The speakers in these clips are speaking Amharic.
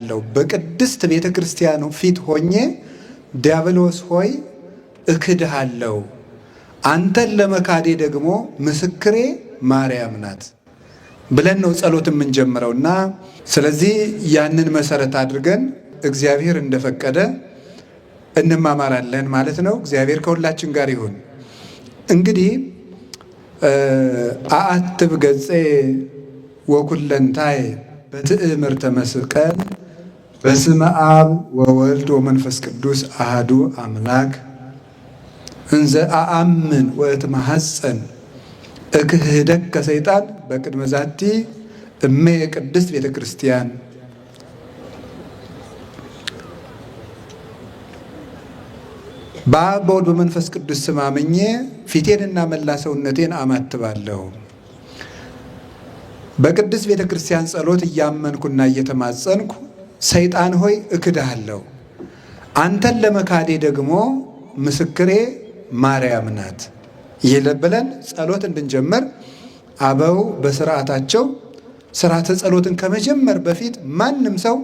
በቅድስት ቤተ ክርስቲያኑ ፊት ሆኜ ዲያብሎስ ሆይ እክድሃለሁ፣ አንተን ለመካዴ ደግሞ ምስክሬ ማርያም ናት ብለን ነው ጸሎት የምንጀምረው። እና ስለዚህ ያንን መሰረት አድርገን እግዚአብሔር እንደፈቀደ እንማማራለን ማለት ነው። እግዚአብሔር ከሁላችን ጋር ይሁን። እንግዲህ አአትብ ገጼ ወኩለንታዬ በትእምርተ መስቀል በስመ አብ ወወልድ ወመንፈስ ቅዱስ አሃዱ አምላክ እንዘ አአምን ወእትመሐፀን እክህደከ ሰይጣን በቅድመ ዛቲ እሜ ቅድስት ቤተ ክርስቲያን። በአብ በወልድ በመንፈስ ቅዱስ ስም አምኜ ፊቴንና መላ ሰውነቴን አማትባለሁ። በቅድስት ቤተ ክርስቲያን ጸሎት እያመንኩና እየተማጸንኩ ሰይጣን ሆይ እክድሃለሁ፣ አንተን ለመካዴ ደግሞ ምስክሬ ማርያም ናት ይህ ብለን ጸሎት እንድንጀምር አበው በስርዓታቸው ስርዓተ ጸሎትን ከመጀመር በፊት ማንም ሰው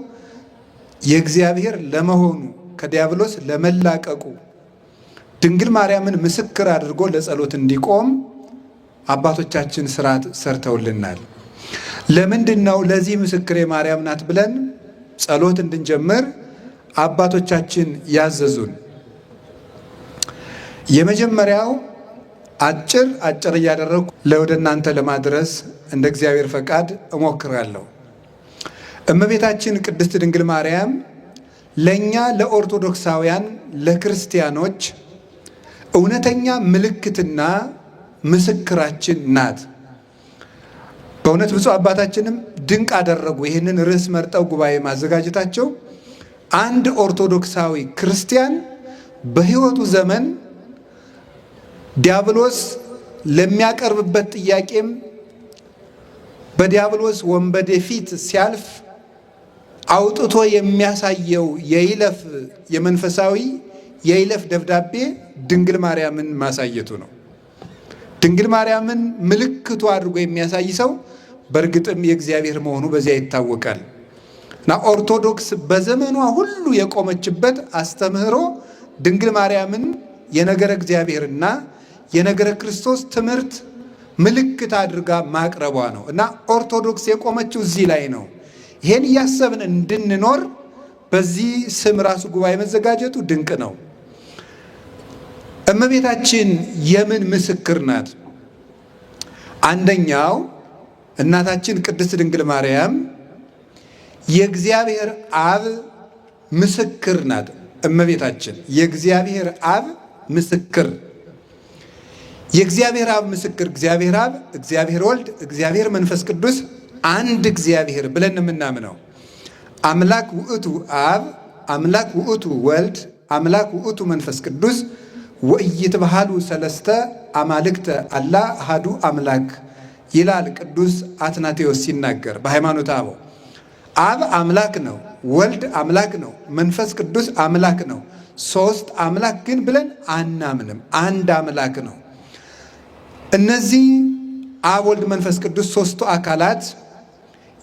የእግዚአብሔር ለመሆኑ ከዲያብሎስ ለመላቀቁ ድንግል ማርያምን ምስክር አድርጎ ለጸሎት እንዲቆም አባቶቻችን ስርዓት ሰርተውልናል። ለምንድን ነው ለዚህ ምስክሬ ማርያም ናት ብለን ጸሎት እንድንጀምር አባቶቻችን ያዘዙን? የመጀመሪያው አጭር አጭር እያደረግኩ ለወደ እናንተ ለማድረስ እንደ እግዚአብሔር ፈቃድ እሞክራለሁ። እመቤታችን ቅድስት ድንግል ማርያም ለእኛ ለኦርቶዶክሳውያን ለክርስቲያኖች እውነተኛ ምልክትና ምስክራችን ናት። በእውነት ብፁዕ አባታችንም ድንቅ አደረጉ። ይህንን ርዕስ መርጠው ጉባኤ ማዘጋጀታቸው አንድ ኦርቶዶክሳዊ ክርስቲያን በሕይወቱ ዘመን ዲያብሎስ ለሚያቀርብበት ጥያቄም በዲያብሎስ ወንበዴ ፊት ሲያልፍ አውጥቶ የሚያሳየው የይለፍ የመንፈሳዊ የይለፍ ደብዳቤ ድንግል ማርያምን ማሳየቱ ነው። ድንግል ማርያምን ምልክቱ አድርጎ የሚያሳይ ሰው በእርግጥም የእግዚአብሔር መሆኑ በዚያ ይታወቃል። እና ኦርቶዶክስ በዘመኗ ሁሉ የቆመችበት አስተምህሮ ድንግል ማርያምን የነገረ እግዚአብሔርና የነገረ ክርስቶስ ትምህርት ምልክት አድርጋ ማቅረቧ ነው። እና ኦርቶዶክስ የቆመችው እዚህ ላይ ነው። ይሄን እያሰብን እንድንኖር በዚህ ስም ራሱ ጉባኤ መዘጋጀቱ ድንቅ ነው። እመቤታችን የምን ምስክር ናት? አንደኛው እናታችን ቅድስት ድንግል ማርያም የእግዚአብሔር አብ ምስክር ናት። እመቤታችን የእግዚአብሔር አብ ምስክር፣ የእግዚአብሔር አብ ምስክር፣ እግዚአብሔር አብ፣ እግዚአብሔር ወልድ፣ እግዚአብሔር መንፈስ ቅዱስ አንድ እግዚአብሔር ብለን የምናምነው አምላክ ውእቱ አብ፣ አምላክ ውእቱ ወልድ፣ አምላክ ውእቱ መንፈስ ቅዱስ ወኢይትበሃሉ ሰለስተ አማልክተ አላ አሐዱ አምላክ ይላል ቅዱስ አትናቴዎስ ሲናገር በሃይማኖተ አበው። አብ አምላክ ነው፣ ወልድ አምላክ ነው፣ መንፈስ ቅዱስ አምላክ ነው። ሶስት አምላክ ግን ብለን አናምንም። አንድ አምላክ ነው። እነዚህ አብ፣ ወልድ፣ መንፈስ ቅዱስ ሶስቱ አካላት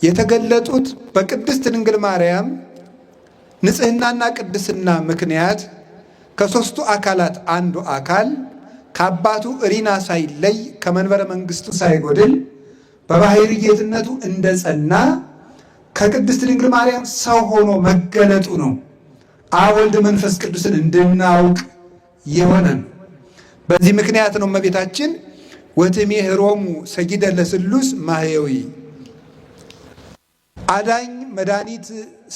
የተገለጡት በቅድስት ድንግል ማርያም ንጽሕናና ቅድስና ምክንያት ከሶስቱ አካላት አንዱ አካል ከአባቱ እሪና ሳይለይ ከመንበረ መንግስቱ ሳይጎድል በባሕርይ ጌትነቱ እንደጸና ከቅድስት ድንግል ማርያም ሰው ሆኖ መገለጡ ነው። አብ ወልድ መንፈስ ቅዱስን እንድናውቅ የሆነን በዚህ ምክንያት ነው። እመቤታችን ወትሜህሮሙ ሰጊደ ለስሉስ ማህየዊ አዳኝ መድኃኒት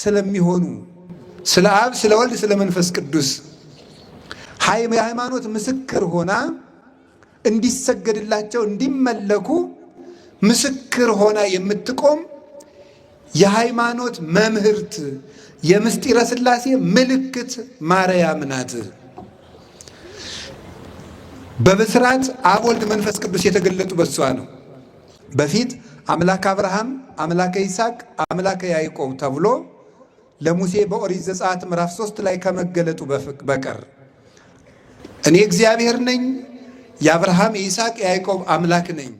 ስለሚሆኑ ስለ አብ ስለ ወልድ ስለ መንፈስ ቅዱስ የሃይማኖት ምስክር ሆና እንዲሰገድላቸው እንዲመለኩ ምስክር ሆና የምትቆም የሃይማኖት መምህርት የምስጢረ ሥላሴ ምልክት ማርያም ናት። በብስራት አብ ወልድ መንፈስ ቅዱስ የተገለጡ በሷ ነው። በፊት አምላክ አብርሃም፣ አምላከ ይስሐቅ፣ አምላከ ያዕቆብ ተብሎ ለሙሴ በኦሪት ዘጸአት ምዕራፍ 3 ላይ ከመገለጡ በቀር እኔ እግዚአብሔር ነኝ፣ የአብርሃም የይስሐቅ የያዕቆብ አምላክ ነኝ፣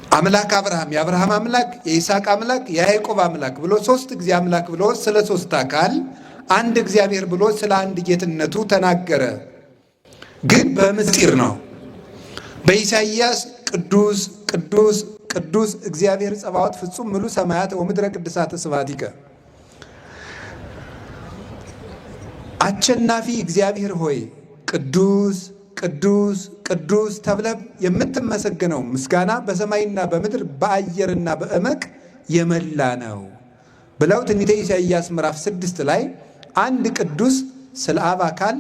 አምላክ አብርሃም የአብርሃም አምላክ፣ የይስሐቅ አምላክ፣ የያዕቆብ አምላክ ብሎ ሶስት ጊዜ አምላክ ብሎ ስለ ሶስት አካል አንድ እግዚአብሔር ብሎ ስለ አንድ ጌትነቱ ተናገረ። ግን በምስጢር ነው። በኢሳይያስ ቅዱስ ቅዱስ ቅዱስ እግዚአብሔር ጸባዖት ፍጹም ምሉ ሰማያት ወምድረ ቅድሳተ ስብሐቲከ፣ አሸናፊ እግዚአብሔር ሆይ ቅዱስ ቅዱስ ቅዱስ ተብለህ የምትመሰገነው ምስጋና በሰማይና በምድር በአየርና በእመቅ የመላ ነው ብለው ትንቢተ ኢሳይያስ ምዕራፍ 6 ላይ አንድ ቅዱስ ስለ አብ አካል፣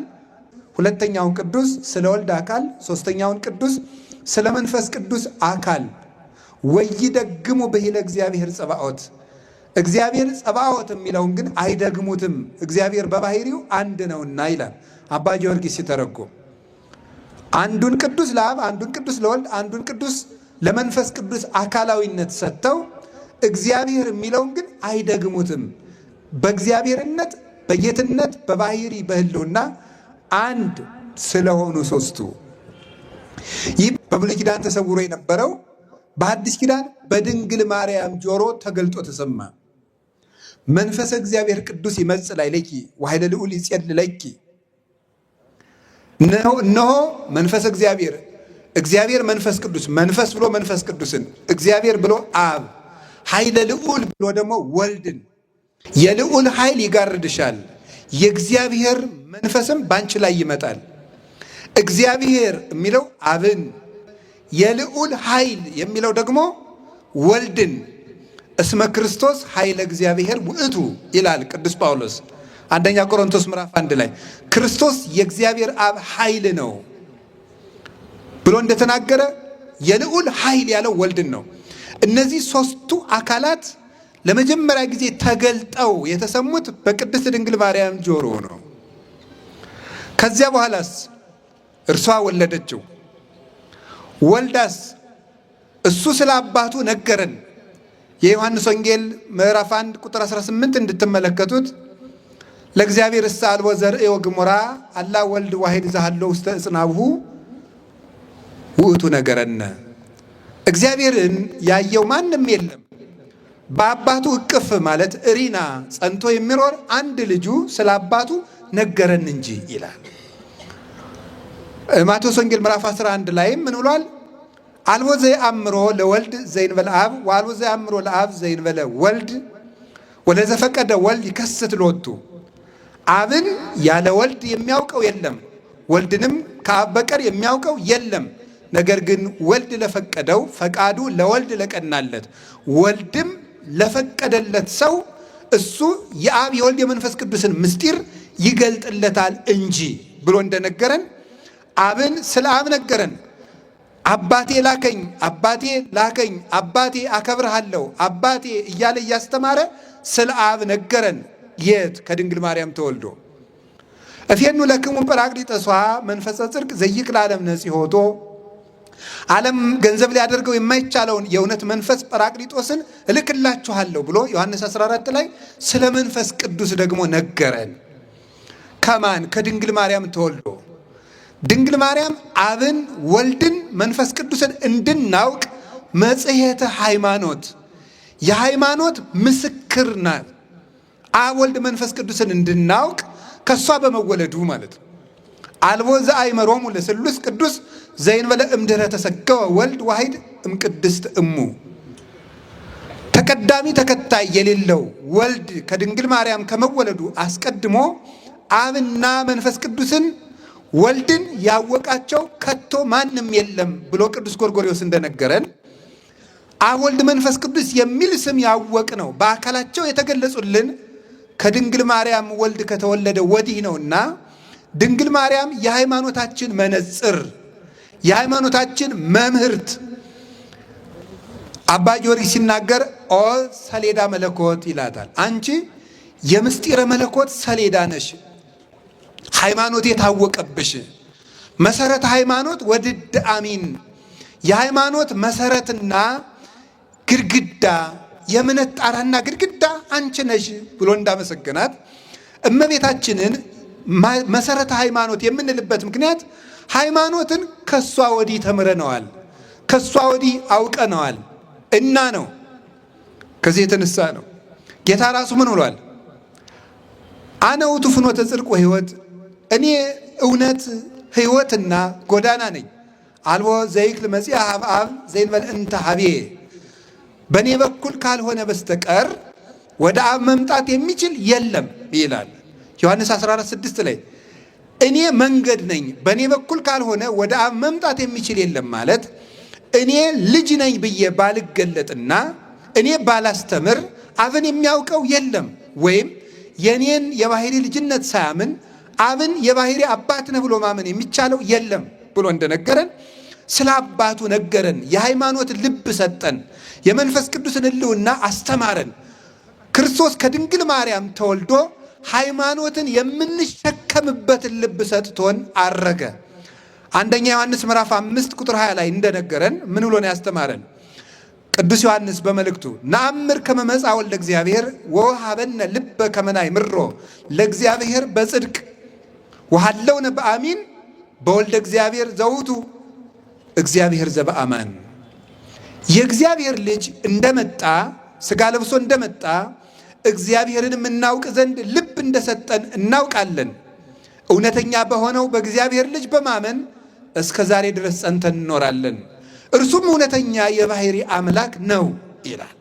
ሁለተኛውን ቅዱስ ስለ ወልድ አካል፣ ሶስተኛውን ቅዱስ ስለ መንፈስ ቅዱስ አካል፣ ወይደግሙ ብሂለ እግዚአብሔር ጸባኦት፣ እግዚአብሔር ጸባኦት የሚለውን ግን አይደግሙትም፣ እግዚአብሔር በባህሪው አንድ ነውና ይላል አባ ጊዮርጊስ ሲተረጎም። አንዱን ቅዱስ ለአብ፣ አንዱን ቅዱስ ለወልድ፣ አንዱን ቅዱስ ለመንፈስ ቅዱስ አካላዊነት ሰጥተው እግዚአብሔር የሚለውን ግን አይደግሙትም። በእግዚአብሔርነት፣ በጌትነት፣ በባህሪ፣ በሕልውና አንድ ስለሆኑ ሶስቱ። ይህ በብሉይ ኪዳን ተሰውሮ የነበረው በአዲስ ኪዳን በድንግል ማርያም ጆሮ ተገልጦ ተሰማ። መንፈሰ እግዚአብሔር ቅዱስ ይመጽእ ላዕሌኪ ወኃይለ ልዑል ይጼልለኪ፣ እነሆ መንፈስ እግዚአብሔር፣ እግዚአብሔር መንፈስ ቅዱስ፣ መንፈስ ብሎ መንፈስ ቅዱስን፣ እግዚአብሔር ብሎ አብ፣ ኃይለ ልዑል ብሎ ደግሞ ወልድን፣ የልዑል ኃይል ይጋርድሻል፣ የእግዚአብሔር መንፈስም ባንቺ ላይ ይመጣል። እግዚአብሔር የሚለው አብን፣ የልዑል ኃይል የሚለው ደግሞ ወልድን። እስመ ክርስቶስ ኃይለ እግዚአብሔር ውእቱ ይላል ቅዱስ ጳውሎስ አንደኛ ቆሮንቶስ ምዕራፍ 1 ላይ፣ ክርስቶስ የእግዚአብሔር አብ ኃይል ነው ብሎ እንደተናገረ የልዑል ኃይል ያለው ወልድን ነው። እነዚህ ሶስቱ አካላት ለመጀመሪያ ጊዜ ተገልጠው የተሰሙት በቅድስት ድንግል ማርያም ጆሮ ነው። ከዚያ በኋላስ እርሷ ወለደችው። ወልዳስ እሱ ስለ አባቱ ነገረን። የዮሐንስ ወንጌል ምዕራፍ 1 ቁጥር 18 እንድትመለከቱት፣ ለእግዚአብሔር እሳ አልቦ ዘርኢ ወግሙራ፣ አላ ወልድ ዋሂድ ዘሀሎ ውስተ እጽናብሁ ውእቱ ነገረነ። እግዚአብሔርን ያየው ማንም የለም፣ በአባቱ እቅፍ ማለት እሪና ጸንቶ የሚኖር አንድ ልጁ ስለ አባቱ ነገረን እንጂ ይላል። ማቴዎስ ወንጌል ምዕራፍ 11 ላይም ምን ብሏል? አልቦ ዘየአምሮ ለወልድ ዘእንበለ አብ፣ ወአልቦ ዘየአምሮ ለአብ ዘእንበለ ወልድ፣ ወለዘፈቀደ ወልድ ይከስት ሎቱ። አብን ያለ ወልድ የሚያውቀው የለም፣ ወልድንም ከአብ በቀር የሚያውቀው የለም። ነገር ግን ወልድ ለፈቀደው፣ ፈቃዱ ለወልድ ለቀናለት፣ ወልድም ለፈቀደለት ሰው እሱ የአብ፣ የወልድ፣ የመንፈስ ቅዱስን ምስጢር ይገልጥለታል እንጂ ብሎ እንደነገረን አብን ስለ አብ ነገረን። አባቴ ላከኝ፣ አባቴ ላከኝ፣ አባቴ አከብርሃለሁ፣ አባቴ እያለ እያስተማረ ስለ አብ ነገረን። የት? ከድንግል ማርያም ተወልዶ። እፌኑ ለክሙ ጰራቅሊጦስ መንፈሰ ጽድቅ ዘይክል ዓለም ነጺሖቶ፣ ዓለም ገንዘብ ሊያደርገው የማይቻለውን የእውነት መንፈስ ጰራቅሊጦስን እልክላችኋለሁ ብሎ ዮሐንስ 14 ላይ ስለ መንፈስ ቅዱስ ደግሞ ነገረን። ከማን? ከድንግል ማርያም ተወልዶ። ድንግል ማርያም አብን፣ ወልድን፣ መንፈስ ቅዱስን እንድናውቅ መጽሔተ ሃይማኖት፣ የሃይማኖት ምስክር ናት። አብ፣ ወልድ፣ መንፈስ ቅዱስን እንድናውቅ ከእሷ በመወለዱ ማለት ነው። አልቦ ዘአእመሮሙ ለስሉስ ቅዱስ ዘእንበለ እምድኅረ ተሰገወ ወልድ ዋሂድ እምቅድስት እሙ፣ ተቀዳሚ ተከታይ የሌለው ወልድ ከድንግል ማርያም ከመወለዱ አስቀድሞ አብና መንፈስ ቅዱስን ወልድን ያወቃቸው ከቶ ማንም የለም ብሎ ቅዱስ ጎርጎርዮስ እንደነገረን፣ አብ፣ ወልድ፣ መንፈስ ቅዱስ የሚል ስም ያወቅ ነው በአካላቸው የተገለጹልን ከድንግል ማርያም ወልድ ከተወለደ ወዲህ ነውና ድንግል ማርያም የሃይማኖታችን መነጽር፣ የሃይማኖታችን መምህርት። አባ ጊዮርጊስ ሲናገር ኦ ሰሌዳ መለኮት ይላታል። አንቺ የምስጢረ መለኮት ሰሌዳ ነሽ፣ ሃይማኖት የታወቀብሽ፣ መሰረተ ሃይማኖት ወድድ አሚን፣ የሃይማኖት መሰረትና ግድግዳ፣ የእምነት ጣራና ግድግዳ አንቺ ነሽ ብሎ እንዳመሰገናት፣ እመቤታችንን መሰረተ ሃይማኖት የምንልበት ምክንያት ሃይማኖትን ከሷ ወዲህ ተምረነዋል፣ ከሷ ወዲህ አውቀነዋል። እና ነው። ከዚህ የተነሳ ነው ጌታ ራሱ ምን ብሏል? አነ ውእቱ ፍኖተ ጽድቅ ወሕይወት፣ እኔ እውነት ሕይወትና ጎዳና ነኝ። አልቦ ዘይክል መጺአ ኀበ አብ ዘእንበለ እንተ ኀቤየ፣ በእኔ በኩል ካልሆነ በስተቀር ወደ አብ መምጣት የሚችል የለም ይላል ዮሐንስ 14:6 ላይ። እኔ መንገድ ነኝ፣ በእኔ በኩል ካልሆነ ወደ አብ መምጣት የሚችል የለም ማለት እኔ ልጅ ነኝ ብዬ ባልገለጥና እኔ ባላስተምር አብን የሚያውቀው የለም፣ ወይም የኔን የባህሪ ልጅነት ሳያምን አብን የባህሪ አባት ነህ ብሎ ማመን የሚቻለው የለም ብሎ እንደነገረን ስለ አባቱ ነገረን። የሃይማኖት ልብ ሰጠን። የመንፈስ ቅዱስን ሕልውና አስተማረን። ክርስቶስ ከድንግል ማርያም ተወልዶ ሃይማኖትን የምንሸከምበትን ልብ ሰጥቶን አረገ። አንደኛ ዮሐንስ ምዕራፍ 5 ቁጥር 20 ላይ እንደነገረን ምን ብሎ ነው ያስተማረን? ቅዱስ ዮሐንስ በመልእክቱ ነአምር ከመ መጽአ ወልደ እግዚአብሔር ወወሀበነ ልበ ከመ ናእምሮ ለእግዚአብሔር በጽድቅ ወሀለውነ በአሚን በወልደ እግዚአብሔር ዘውቱ እግዚአብሔር ዘበአማን። የእግዚአብሔር ልጅ እንደመጣ፣ ስጋ ለብሶ እንደመጣ እግዚአብሔርን የምናውቅ ዘንድ ልብ እንደሰጠን እናውቃለን። እውነተኛ በሆነው በእግዚአብሔር ልጅ በማመን እስከ ዛሬ ድረስ ጸንተን እንኖራለን። እርሱም እውነተኛ የባሕሪ አምላክ ነው ይላል።